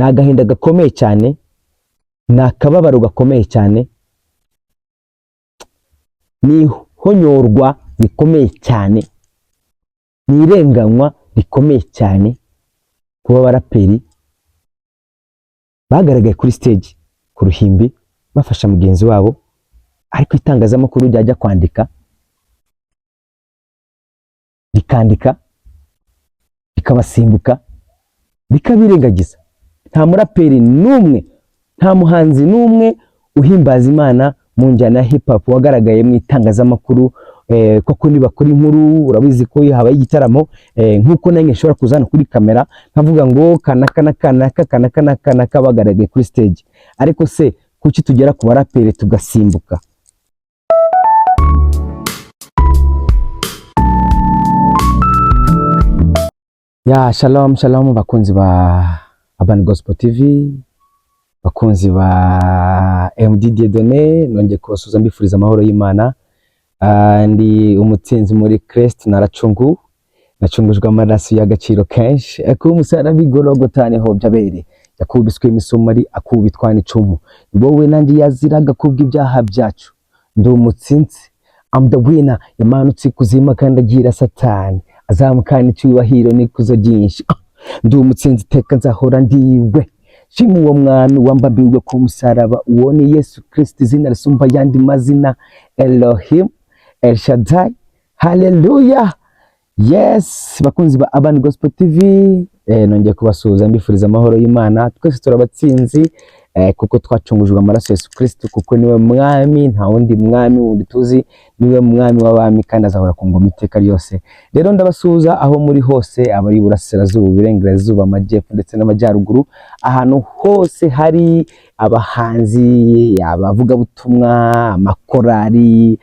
Ni agahinda gakomeye cyane, ni akababaro gakomeye cyane, ni ihonyorwa rikomeye cyane, ni irenganywa rikomeye cyane kuba abaraperi bagaragaye kuri stage ku ruhimbi bafasha mugenzi wabo, ariko itangazamakuru ryajya kwandika rikandika rikabasimbuka, rikabirengagiza. Nta muraperi n'umwe, nta muhanzi n'umwe uhimbaza Imana mu njyana ya hip hop wagaragaye mu itangazamakuru. Koko nibakora inkuru, urabizi ko iyo habaye igitaramo, nk'uko nanjye nshobora kuza hano kuri kamera nkavuga ngo kanaka na kanaka, kanaka na kanaka bagaragaye kuri stage, ariko se kuki tugera ku baraperi tugasimbuka? Ya shalom shalom, bakunzi ba Urban Gospel TV, bakunzi ba MD Dieudonné, nongeye kubasuhuza mbifuriza amahoro y'Imana. Ndi umutsinzi muri Christ, naracungu nacungujwe amaraso y'agaciro kenshi ku musaraba i Gologota niho byabere, yakubiswe imisumari, akubitwa n'icumu, wowe nanjye yaziraga kubw'ibyaha byacu. Ndi umutsinzi, I'm the winner. Yamanutse ikuzimu akandagira Satani, azamukana icyubahiro n'ikuzo ryinshi. Ndi umutsinzi, iteka nzahora ndiwe. Shima uwo mwami wambambiwe ku musaraba, uwo ni Yesu Kristo, izina risumba ayandi mazina, Elohim El Shaddai, haleluya. Yes, bakunzi ba Urban Gospel TV, nongeye kubasuhuza mbifuriza amahoro y'Imana. Twese turabatsinzi, kuko twacungujwe amaraso ya Yesu Kristo, kuko niwe mwami, nta wundi mwami wundi tuzi, niwe mwami w'abami kandi azahora ku ngoma iteka ryose. Rero ndabasuhuza aho muri hose, abari iburasirazuba, iburengerazuba, amajyepfo ndetse n'amajyaruguru, ahantu hose hari abahanzi, abavugabutumwa, amakorari,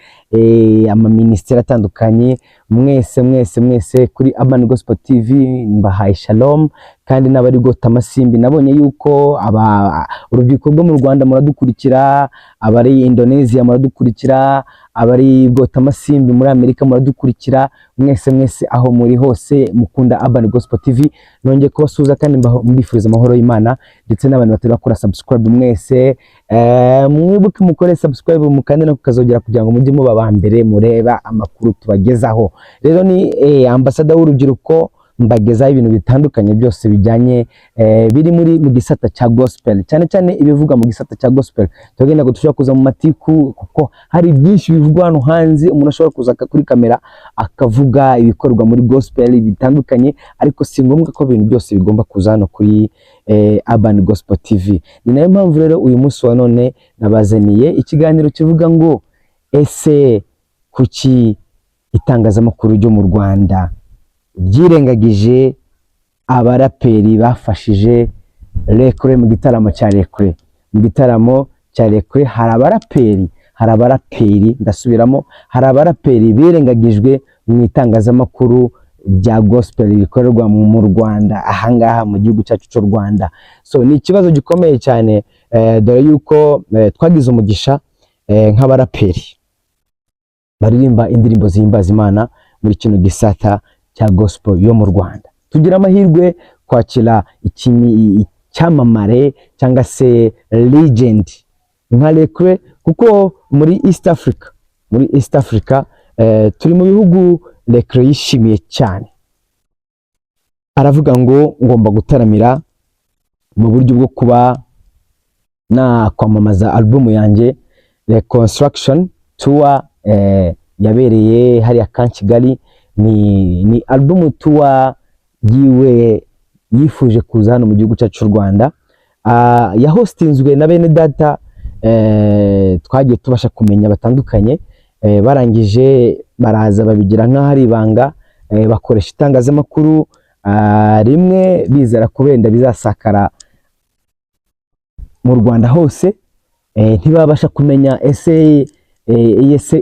amaminisiteri atandukanye, mwese mwese mwese kuri Urban Gospel TV mbahaye shalom. Kandi n'abari gota amasimbi, nabonye yuko aba urubyiruko rwo mu Rwanda muradukurikira, abari Indonesia muradukurikira, abari gota amasimbi muri Amerika muradukurikira, mwese mwese aho muri hose mukunda Urban Gospel TV, nongeye kubasuhuza kandi mbifuriza amahoro y'Imana. Ndetse n'abantu batarakora subscribe mwese, mwibuke mukore subscribe, mukande no kukazogera kugira ngo mujye muba aba mbere mureba amakuru tubagezaho. Rero ni ambasada w'urubyiruko, mbagezaho ibintu bitandukanye byose bijyanye, biri muri mu gisata cya gospel, cyane cyane ibivugwa mu gisata cya gospel. Twebwe ntabwo dushobora kuza mu matiku, kuko hari byinshi bivugwa hano hanze. Umuntu ashobora kuza kuri kamera akavuga ibikorwa muri gospel bitandukanye, ariko si ngombwa ko ibintu byose bigomba kuza hano kuri Urban Gospel TV. Ni nayo mpamvu rero uyu munsi wa none nabazaniye ikiganiro kivuga ngo: ese kuki itangazamakuru ryo mu Rwanda ryirengagije abaraperi bafashije Lecrae mu gitaramo cya Lecrae? Mu gitaramo cya Lecrae hari abaraperi, ndasubiramo, hari abaraperi birengagijwe mu itangazamakuru rya gospel rikorerwa mu Rwanda, ahangaha mu gihugu cyacu cy'u Rwanda. So ni ikibazo gikomeye cyane, dore yuko twagize umugisha, nk'abaraperi baririmba indirimbo zihimbaza Imana muri kino gisata cya gospel yo mu Rwanda, tugira amahirwe kwakira icyamamare cyangwa se legend nka Lecrae, kuko muri East Africa turi mu bihugu Lecrae yishimiye cyane. Aravuga ngo ngomba gutaramira mu buryo bwo kuba nakwamamaza album yanjye Reconstruction Tour, yabereye hariya Camp Kigali. Ni album tour yiwe yifuje kuza hano mu gihugu cyacu cy'u Rwanda. Yahostinzwe na bene data, twagiye tubasha kumenya batandukanye, barangije baraza babigira nk'aho ari ibanga, bakoresha itangazamakuru rimwe, bizera ko wenda bizasakara mu Rwanda hose. Ntibabasha kumenya ese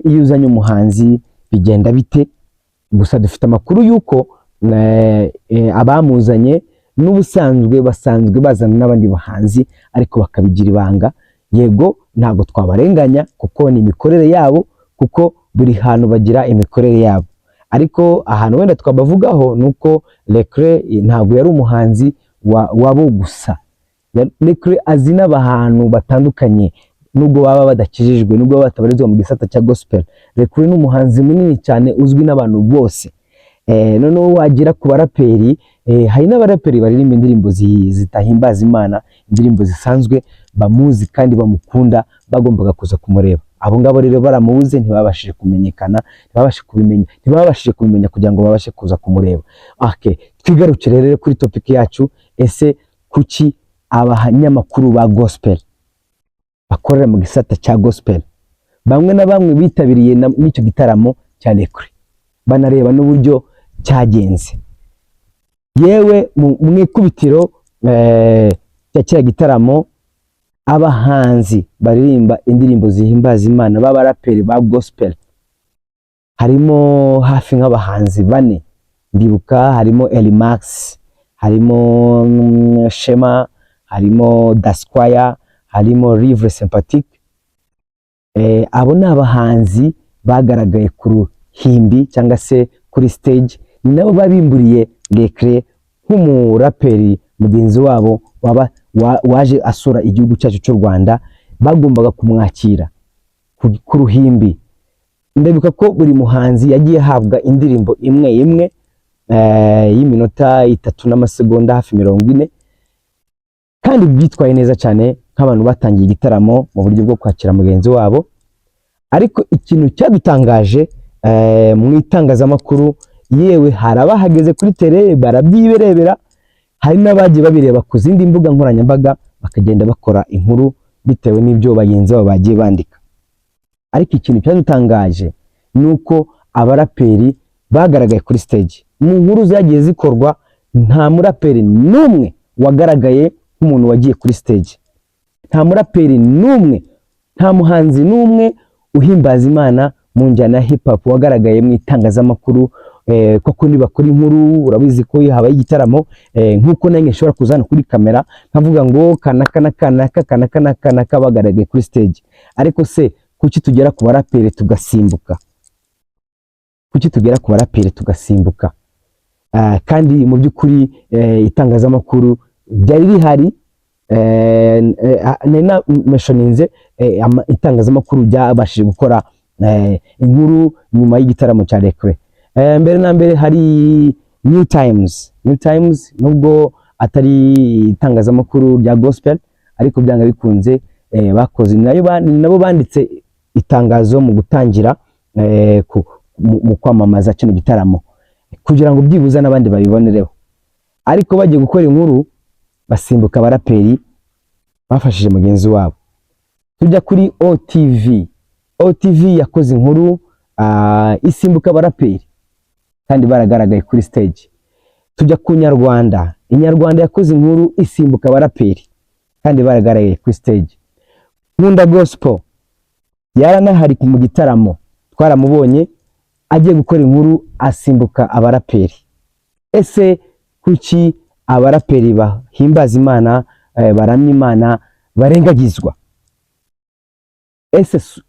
iyo uzanye umuhanzi bigenda bite. Gusa dufite amakuru y'uko abamuzanye n'ubusanzwe basanzwe bazana n'abandi bahanzi, ariko bakabigira ibanga. Yego, ntabwo twabarenganya kuko ni imikorere yabo, kuko buri hantu bagira imikorere yabo, ariko ahantu wenda twabavugaho ni uko Lecrae ntabwo yari umuhanzi wabo gusa. Lecrae azi n'abantu batandukanye, nubwo baba badakijijwe, nubwo baba batabarizwa mu gisata cya gospel. Lecrae ni umuhanzi munini cyane uzwi n'abantu bose. Noneho wagera ku baraperi, hari n'abaraperi baririmba indirimbo zitahimbaza Imana, indirimbo zisanzwe, bamuzi kandi bamukunda, bagombaga kuza kumureba. Abo ngabo rero baramubuze, ntibabashije kumenyekana, ntibabashije kubimenya, ntibabashije kubimenya kugira ngo babashe kuza kumureba. Okay, twigarukire rero kuri topic yacu. Ese kuki abanyamakuru ba gospel bakorera mu gisata cya gospel, bamwe na bamwe bitabiriye n'icyo gitaramo cya Lecrae, banareba n'uburyo cyagenze, yewe mu ikubitiro cya kiriya gitaramo, abahanzi baririmba indirimbo zihimbaza Imana b'abaraperi ba gospel, harimo hafi nk'abahanzi bane ndibuka, harimo Elimax, harimo Shema, harimo Dasquire, harimo Livre Sympathique. Abo ni abahanzi bagaragaye ku ruhimbi cyangwa se kuri stage, ni nabo babimburiye Lecrae nk'umuraperi mugenzi wabo waba waje asura igihugu cyacu cy'u Rwanda. Bagombaga kumwakira ku ruhimbi. Ndabibuka ko buri muhanzi yagiye ahabwa indirimbo imwe imwe y'iminota 3 n'amasegonda hafi 40, kandi byitwaye neza cyane nk'abantu batangiye igitaramo mu buryo bwo kwakira mugenzi wabo. Ariko ikintu cyadutangaje mu itangazamakuru, yewe hari abahageze kuri terrain barabyirebera, hari n'abagiye babireba ku zindi mbuga nkoranyambaga, bakagenda bakora inkuru bitewe n'ibyo bagenzi babo bagiye bandika. Ariko ikintu cyadutangaje ni uko abaraperi bagaragaye kuri stage, mu nkuru zagiye zikorwa nta muraperi n'umwe wagaragaye nk'umuntu wagiye kuri stage, nta muraperi n'umwe, nta muhanzi n'umwe uhimbaza Imana mu njyana ya hip hop wagaragaye mu itangazamakuru. Koko nibakora inkuru, urabizi ko habaye igitaramo, nk'uko nanjye nshobora kuza hano kuri kamera nkavuga ngo kanaka na kanaka, kanaka na kanaka bagaragaye kuri stage. Ariko se kuki tugera ku baraperi tugasimbuka? Kuki tugera ku baraperi tugasimbuka? Kandi mu by'ukuri itangazamakuru ryari rihari. Nari namentioninze itangazamakuru ryabashije gukora inkuru nyuma y'igitaramo cya Lecrae. Mbere na mbere hari New Times. New Times, nubwo atari itangazamakuru rya gospel, ariko byanga bikunze bakoze nayo nabo banditse itangazo mu gutangira mu kwamamaza kino gitaramo kugira ngo byibuze n'abandi babibonereho. Ariko bagiye gukora inkuru basimbuka abaraperi bafashije mugenzi wabo. Tujya kuri OTV. OTV yakoze inkuru, isimbuka abaraperi kandi baragaragaye kuri stage. Tujya ku Nyarwanda. Inyarwanda yakoze inkuru isimbuka abaraperi kandi baragaragaye kuri stage. Nkunda Gospel yaranahari mu gitaramo, twaramubonye agiye gukora inkuru asimbuka abaraperi. Ese kuki abaraperi bahimbaza Imana, baramya Imana, barengagizwa? Ese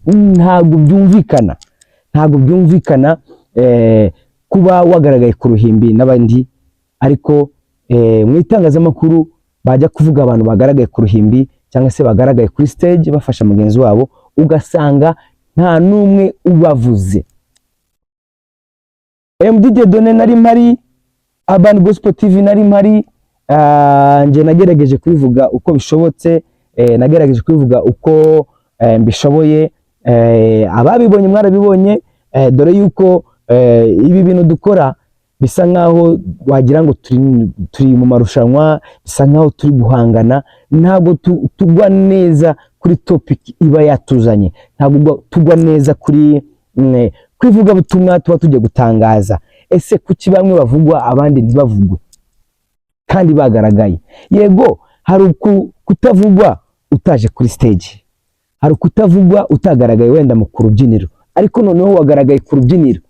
ntabwo byumvikana, ntabwo byumvikana kuba wagaragaye ku ruhimbi n'abandi, ariko mu itangazamakuru bajya kuvuga abantu bagaragaye ku ruhimbi cyangwa se bagaragaye kuri stage bafasha mugenzi wabo, ugasanga nta n'umwe ubavuze. MD Dieudonné nari mpari, Urban Gospel TV nari mpari. Njye nagerageje kubivuga uko bishobotse, nagerageje kubivuga uko mbishoboye. Ababibonye mwarabibonye. Dore yuko ibi bintu dukora bisa nkaho wagira ngo turi mu marushanwa, bisa nkaho turi guhangana. Ntabwo tugwa neza kuri topic iba yatuzanye, ntabwo tugwa neza kuri ku ivugabutumwa tuba tugiye gutangaza. Ese kuki bamwe bavugwa abandi ntibavugwe kandi bagaragaye? Yego, hari kutavugwa utaje kuri stage, hari ukutavugwa utagaragaye wenda mu ku rubyiniro, ariko noneho wagaragaye ku rubyiniro,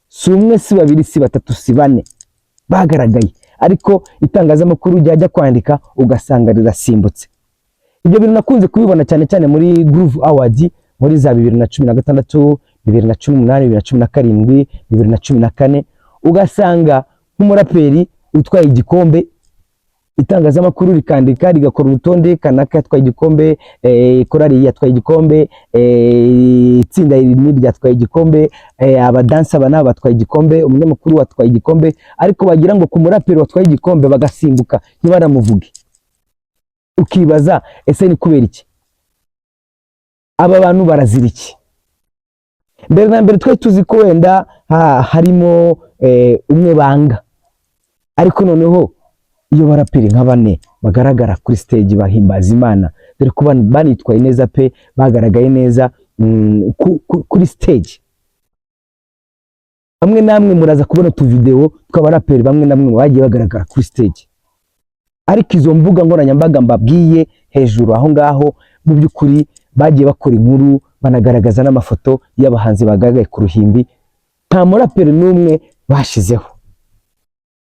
si umwe, si babiri, si batatu, si bane bagaragaye, ariko itangazamakuru ryajya kwandika ugasanga rirasimbutse. Ibyo bintu nakunze kubibona cyane cyane muri Groove Award muri za 2016, 2018, 2017, 2014, ugasanga nk'umuraperi utwaye igikombe Itangazamakuru rikandika, rigakora urutonde: kanaka yatwaye igikombe, korali yatwaye igikombe, itsinda iri n'iri ryatwaye igikombe, abadansi aba n'aba batwaye igikombe, umunyamakuru watwaye igikombe. Ariko bagira ngo ku muraperi watwaye igikombe bagasimbuka, ntibanamuvuge. Ukibaza: ese ni kubera iki? Aba bantu barazira iki? Mbere na mbere twari tuzi ko wenda harimo umwe banga, ariko noneho iyo baraperi nka bane bagaragara kuri stage bahimbaza Imana, dore ko banitwaye neza pe, bagaragaye neza kuri stage. Bamwe namwe muraza kubona utuvideo tw'abaraperi bamwe na bamwe bagiye bagaragara kuri stage. Ariko izo mbuga nkoranyambaga mbabwiye hejuru aho ngaho, mu by'ukuri bagiye bakora inkuru, banagaragaza n'amafoto y'abahanzi bagaragaye ku ruhimbi, nta muraperi n'umwe bashizeho.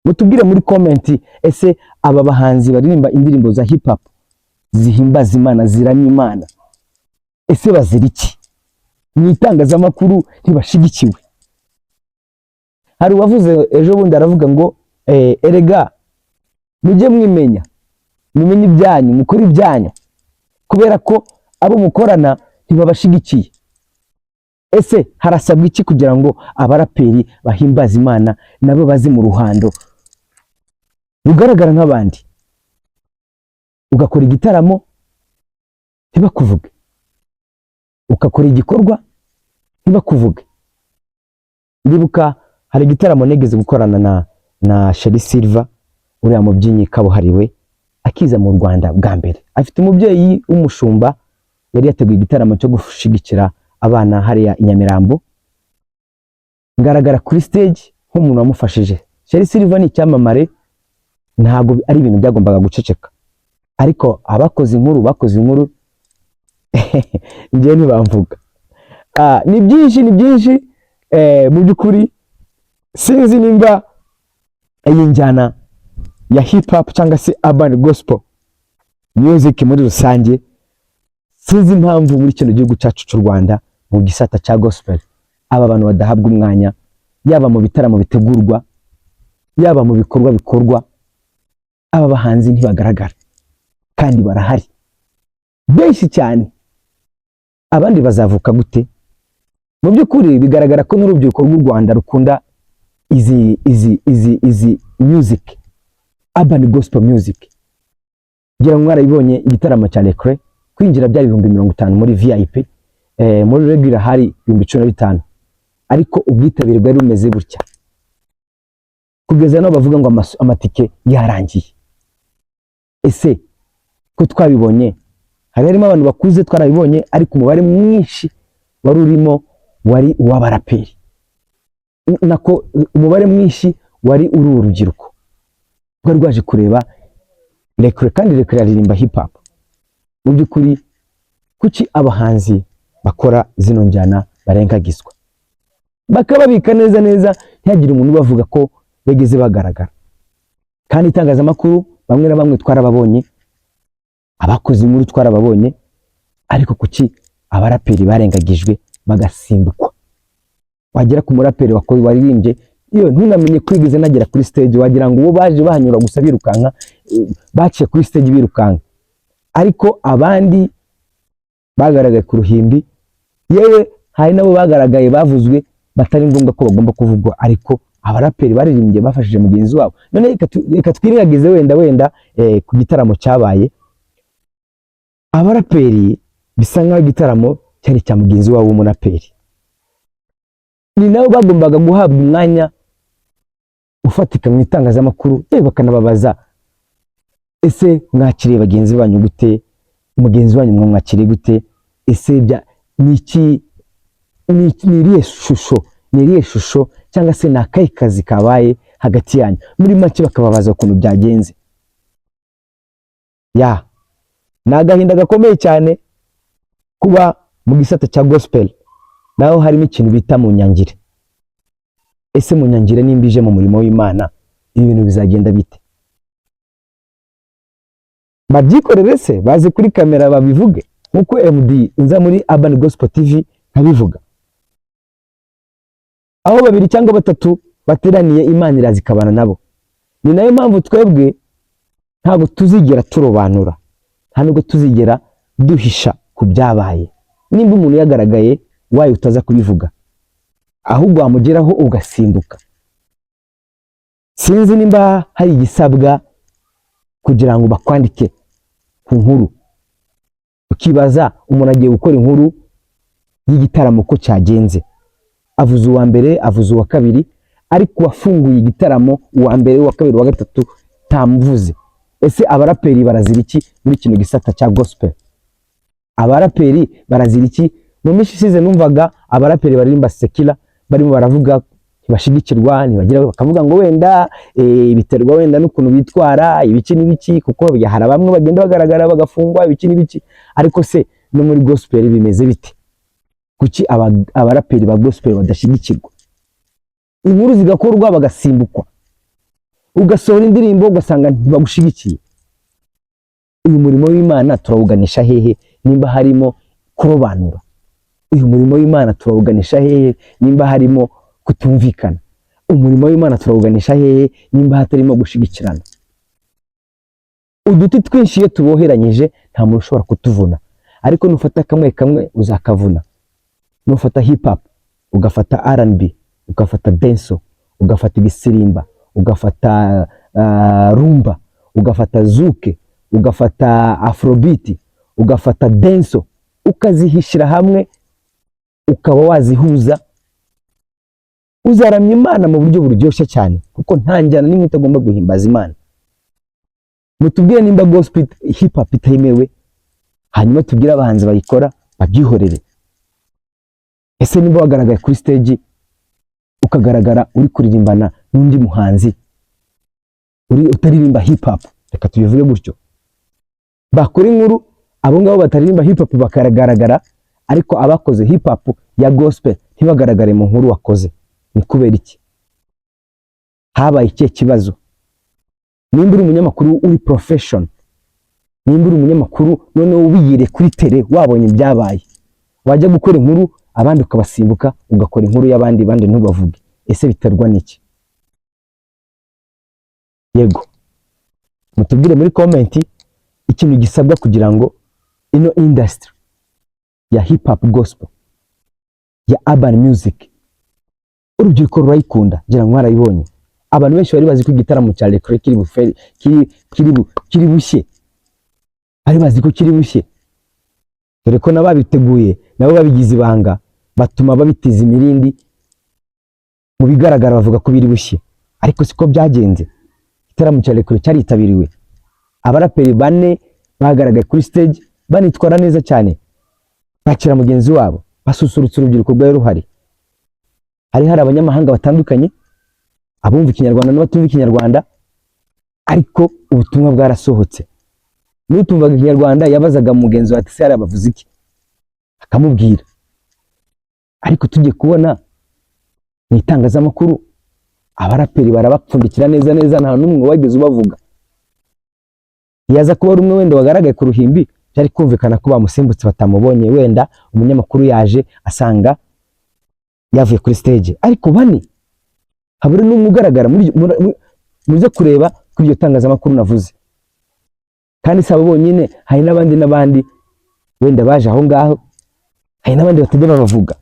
Mutubwire muri comment: ese aba bahanzi baririmba indirimbo za hip hop zihimbaza Imana, ziramya Imana, ese bazira iki? Mu itangazamakuru ntibashigikiwe. Hari uwavuze ejo bundi, aravuga ngo erega mujye mwimenya, mumenye ibyanyu, mukore ibyanyu, kubera ko abo mukorana ntibabashigikiye. Ese harasabwa iki kugira ngo abaraperi bahimbaza Imana nabo baze mu ruhando rugaragara nk'abandi? Ugakora igitaramo ntibakuvuge, ugakora igikorwa ntibakuvuge. Ndibuka hari igitaramo nigeze gukorana na Sherrie Silver, uriya mubyinnyi kabuhariwe, akiza mu Rwanda bwa mbere, afite umubyeyi w'umushumba. Yari yateguye igitaramo cyo gushigikira abana hariya i Nyamirambo. Ngaragara kuri stage nk'umuntu wamufashije. Sherrie Silver ni icyamamare, ntabwo ari ibintu byagombaga guceceka. Ariko abakoze inkuru bakoze inkuru, njyewe ntibamvuga. Ni byinshi, ni byinshi. Mu by'ukuri sinzi nimba iyi njyana ya hip hop cyangwa se urban gospel music muri rusange, sinzi impamvu muri kino gihugu cyacu cy'u Rwanda, mu gisata cya gospel, aba bantu badahabwa umwanya, yaba mu bitaramo bitegurwa, yaba mu bikorwa bikorwa. Aba bahanzi ntibagaragara kandi barahari benshi cyane. Abandi bazavuka gute? Mu by'ukuri bigaragara ko n'urubyiruko rw'u Rwanda rukunda izi music, urban gospel music. Ngira ngo mwarabibonye, igitaramo cya Lecrae, kwinjira byari 50,000 muri VIP, muri regular hari 15,000, ariko ubwitabire bwari bumeze gutya, kugeza no bavuga ngo amatike yarangiye. Ese ko twabibonye, hari harimo abantu bakuze, twarabibonye, ariko umubare mwinshi wari urimo wari uw'abaraperi, nako umubare mwinshi wari uri urubyiruko rwari rwaje kureba Lecrae, kandi Lecrae aririmba hip hop. Mu by'ukuri kuki abahanzi bakora zino njyana barengagizwa, bakababika neza neza, ntihagire umuntu ubavuga ko bageze bagaragara? Kandi itangazamakuru bamwe na bamwe twarababonye, abakoze inkuru twarababonye, ariko kuki abaraperi barengagijwe, bagasimbukwa? Wagera ku muraperi wakoze, waririmbye, iyo ntunamenye ko yigeze nagera kuri stage, wagira ngo uwo baje bahanyura gusa birukanka, baciye kuri stage birukanka. Ariko abandi bagaragaye ku ruhimbi, yewe hari nabo bagaragaye bavuzwe batari ngombwa ko bagomba kuvugwa, ariko abaraperi baririmbye bafashije mugenzi wabo. None reka twirengagize wenda ku gitaramo cyabaye, abaraperi bisa nkaho igitaramo cyari icya mugenzi wabo w'umuraperi, ni nabo bagombaga guhabwa umwanya ufatika mu itangazamakuru, yewe bakanababaza: ese mwakiriye bagenzi banyu gute? Mugenzi wanyu mwamwakiriye gute? Ese bya ni iki? Ni irihe shusho cyangwa se ni akahe kazi kabaye hagati yanyu? Muri make bakababaza ukuntu byagenze. Ya, ni agahinda gakomeye cyane kuba mu gisata cya gospel naho harimo ikintu bita mu nyangire. Ese mu nyangire nimba ije mu murimo w'Imana, ibi bintu bizagenda bite? Babyikorere se, baze kuri kamera babivuge nkuko MD nza muri Urban Gospel TV nkabivuga. Aho babiri cyangwa batatu bateraniye, Imana iraza ikabana nabo. Ni nayo mpamvu twebwe ntabwo tujya dutinya kuvuga. Ntabwo tuzigera turobanura, nta nubwo tuzigera duhisha ku byabaye. Nimba umuntu yagaragaye, wayo utaza kubivuga, ahubwo wamugeraho ugasimbuka. Sinzi nimba hari igisabwa kugira ngo bakwandike ku nkuru. Ukibaza, umuntu agiye gukora inkuru y'igitaramo uko cyagenze, avuze uwa mbere, avuze uwa kabiri, ariko uwafunguye igitaramo, uwa mbere, uwa kabiri, uwa gatatu, ntamuvuze. Ese abaraperi barazira iki muri kino gisata cya gospel? Abaraperi barazira iki? Mu minsi ishize numvaga abaraperi baririmba secular barimo baravuga ntibashigikirwa, ntibagira, bakavuga ngo wenda biterwa wenda n'ukuntu bitwara, ibiki n'ibiki, kuko hari bamwe bagenda bagaragara bagafungwa, ibiki n'ibiki. Ariko se no muri gospel bimeze bite? Kuki abaraperi ba gospel badashyigikirwa? Inkuru zigakorwa bagasimbukwa, ugasohora indirimbo ugasanga ntibagushigikiye. Uyu murimo w'Imana turawuganisha hehe nimba harimo kurobanura? Uyu murimo w'Imana turawuganisha hehe nimba harimo kutumvikana? Umurimo w'Imana turawuganisha hehe nimba hatarimo gushigikirana? Uduti twinshi iyo tuboheranyije nta muntu ushobora kutuvuna, ariko nufata kamwe kamwe uzakavuna. Nufata hip hop, ugafata R&B, ugafata dancehall, ugafata igisirimba, ugafata rumba, ugafata zouk, ugafata afrobeat, ugafata dancehall, ukazihishira hamwe, ukaba wazihuza, uzaramya Imana mu buryo buryoshye cyane, kuko nta njyana n'imwe itagomba guhimbaza Imana. Mutubwire nimba gospel hip hop itemewe, hanyuma tubwire abahanzi bayikora babyihorere. Ese nimba wagaragaye kuri stage, ukagaragara uri kuririmbana n'undi muhanzi uri utaririmba hip hop, reka tubivuge gutyo, bakora inkuru abo ngabo bataririmba hip hop bakagaragara, ariko abakoze hip hop ya gospel ntibagaragare mu nkuru wakoze, ni kubera iki? Habaye ikihe kibazo? Nimba uri umunyamakuru uri profession, nimba uri umunyamakuru noneho wiyire kuri terrain, wabonye ibyabaye, wajya gukora inkuru abandi ukabasimbuka, ugakora inkuru y'abandi, bandi ntubavuge, ese biterwa n'iki? Yego, mutubwire muri comment ikintu gisabwa kugira ngo ino industry ya hip hop gospel, ya urban music, urubyiruko rurayikunda, ngira ngo mwarayibonye. Abantu benshi bari bazi ko igitaramo cya Lecrae kiri bufere, kiri bushye, bari bazi ko kiri bushye, dore ko n'ababiteguye nabo babigize ibanga, batuma babitiza imirindi. Mu bigaragara bavuga ko biri bushye, ariko siko byagenze. Igitaramo cya Lecrae cyaritabiriwe, abaraperi bane bagaragaye kuri stage, banitwara neza cyane, bakira mugenzi wabo, basusurutsa urubyiruko rwari ruhari. Hari abanyamahanga batandukanye, abumva Ikinyarwanda n'abatumva Ikinyarwanda, ariko ubutumwa bwarasohotse. N'utumvaga Ikinyarwanda yabazaga mugenzi we ati: "Se hariya bavuze iki?" Akamubwira. Ariko tugiye kubona mu itangazamakuru abaraperi barabapfundikira neza neza, nta n'umwe wageze ubavuga. Yaza kuba ari umwe wenda wagaragaye ku ruhimbi, byari kumvikana ko bamusimbutse, batamubonye, wenda umunyamakuru yaje asanga yavuye kuri stage. Ariko bane, habure n'umwe ugaragara muze kureba kuri iryo tangazamakuru navuze. Kandi si abo bonyine, hari n'abandi n'abandi wenda baje aho ngaho, hari n'abandi batajya babavuga.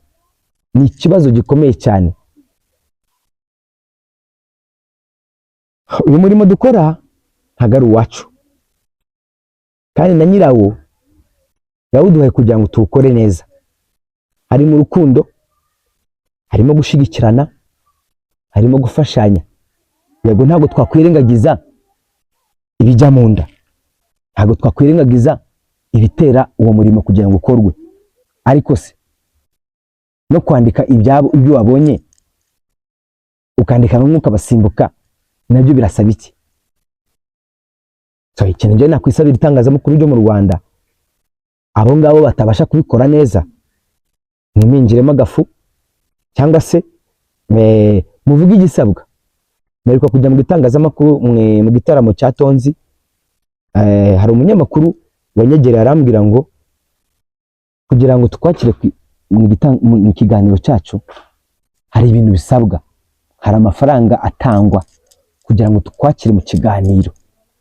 Ni ikibazo gikomeye cyane. Uyu murimo dukora ntabwo ari uwacu, kandi na nyirawo yawuduhaye kugira ngo tuwukore neza. Harimo urukundo, harimo gushyigikirana, harimo gufashanya. Yego, ntabwo twakwirengagiza ibijya mu nda, ntabwo twakwirengagiza ibitera uwo murimo kugira ngo ukorwe. Ariko se no kwandika ibyabo, ibyo wabonye ukandika bamwe ukabasimbuka, nabyo birasaba iki? So, ikintu njyewe nakwisabira itangazamakuru ryo mu Rwanda, abo ngabo batabasha kubikora neza, mwimingiremo agafu cyangwa se muvuge igisabwa. Mperuka kujya mu gitangazamakuru mu gitaramo cya Tonzi, hari umunyamakuru wanyegereye arambwira ngo kugira ngo tukwakire mu kiganiro cyacu hari ibintu bisabwa, hari amafaranga atangwa kugira ngo tukwakire mu kiganiro.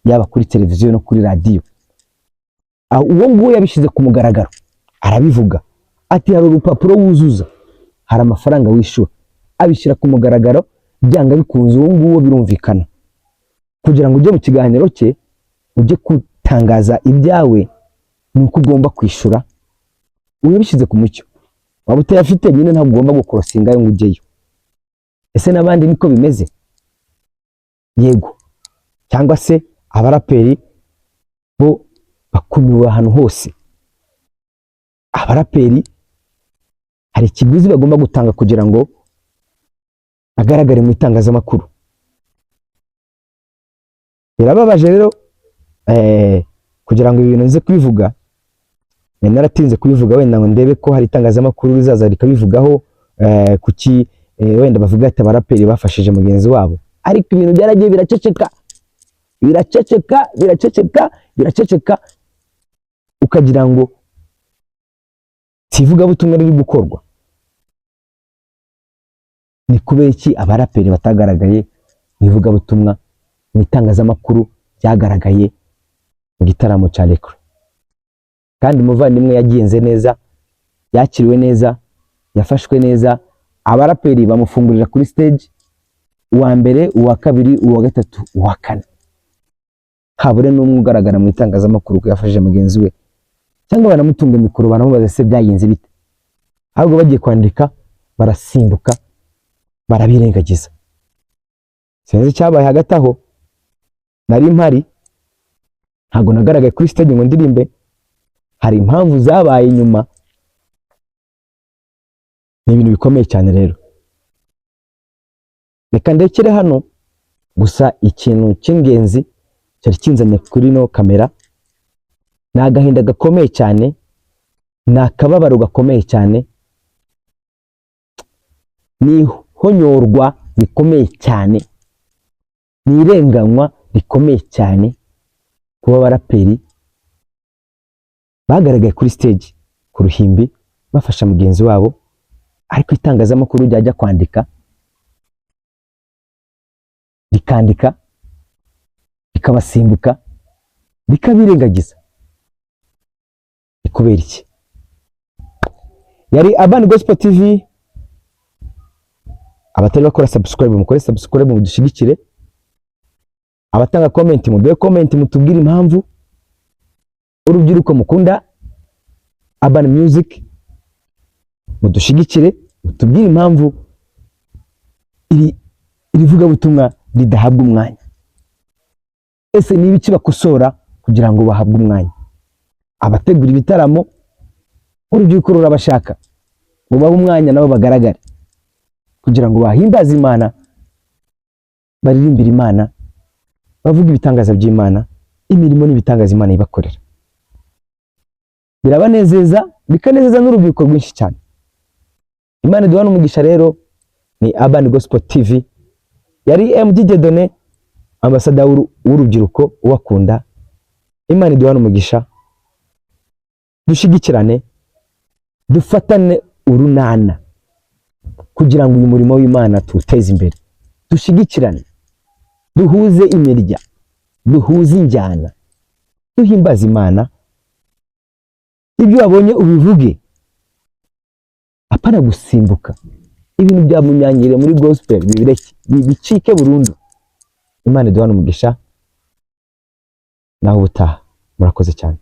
Yaba kuri televiziyo no kuri radiyo. Ah, uwo nguwo yabishyize ku mugaragaro, arabivuga ati hari urupapuro wuzuza, hari amafaranga wishyura, abishyira ku mugaragaro. Byanga bikunze, uwo nguwo birumvikana, kugira ngo ujye mu kiganiro cye, ujye gutangaza ibyawe, ni uko ugomba kwishyura. Uwo yabishyize ku mucyo. Waba utayafite nyine, ntabwo ugomba gucrossinga ngo ujyeyo. Ese n'abandi niko bimeze? Yego. Cyangwa se abaraperi bo bakumiwe ahantu hose? Abaraperi hari ikiguzi bagomba gutanga kugira ngo bagaragare mu itangazamakuru. Birababaje rero. Kugira ngo ibi bintu nze kubivuga, nari naratinze kubivuga, wenda ngo ndebe ko hari itangazamakuru rizaza rikabivugaho. Kuki wenda bavuga ati abaraperi bafashije mugenzi wabo, ariko ibintu byaragiye biraceceka, biraceceka, biraceceka, biraceceka, ukagira ngo si ivugabutumwa riri gukorwa. Ni kubera iki abaraperi batagaragaye mu ivugabutumwa, mu itangazamakuru ryagaragaye mu gitaramo cya Lecrae? Kandi umuvandimwe yagenze neza, yakiriwe neza, yafashwe neza, abaraperi bamufungurira kuri stage, uwa mbere, uwa kabiri, uwa gatatu, uwa kane, habure n'umwe ugaragara mu itangazamakuru ko yafashije mugenzi we, cyangwa banamutunga mikoro banamubaza se byagenze bite. Ahubwo bagiye kwandika barasimbuka, barabirengagiza. Sinzi icyabaye hagati aho. Nari mpari, ntabwo nagaragaye kuri stage ngo ndirimbe. Hari impamvu zabaye nyuma. Ni ibintu bikomeye cyane. Rero reka ndekere hano. Gusa ikintu cy'ingenzi cyari kinzanye kuri no kamera ni agahinda gakomeye cyane, ni akababaro gakomeye cyane, ni ihonyorwa rikomeye cyane, ni irenganywa rikomeye cyane kuba abaraperi bagaragaye kuri stage ku ruhimbi bafasha mugenzi wabo, ariko itangazamakuru ryajya kwandika rikandika rikabasimbuka, rikabirengagiza. Ni kubera iki? Yari Urban Gospel TV. Abatari bakora subscribe, mukore subscribe mudushyigikire. Abatanga comment, muduhe comment, mutubwire impamvu. Urubyiruko mukunda Urban Music, mudushyigikire, mutubwire impamvu iri vugabutumwa ridahabwa umwanya. Ese ni ibiki bakosora kugira ngo bahabwe umwanya? Abategura ibitaramo, urubyiruko rurabashaka ngo bahe umwanya nabo bagaragare, kugira ngo bahimbaze Imana, baririmbire Imana, bavuge ibitangaza by'Imana, imirimo n'ibitangaza Imana ibakorera. Birabanezeza, bikanezeza n'urubyiruko rwinshi cyane. Imana iduha n'umugisha. Rero ni Urban Gospel TV, yari MD Dieudonné, ambasada w'urubyiruko ubakunda. Imana iduha n'umugisha. Dushyigikirane, dufatane urunana kugira ngo uyu murimo w'Imana tuwuteze imbere. Dushyigikirane, duhuze imirya, duhuze injyana, duhimbaze Imana. Ibyo wabonye ubivuge, apana gusimbuka. Ibintu bya munyangire muri gospel bibireke, bicike burundu. Imana iduhane umugisha. Naho ubutaha, murakoze cyane.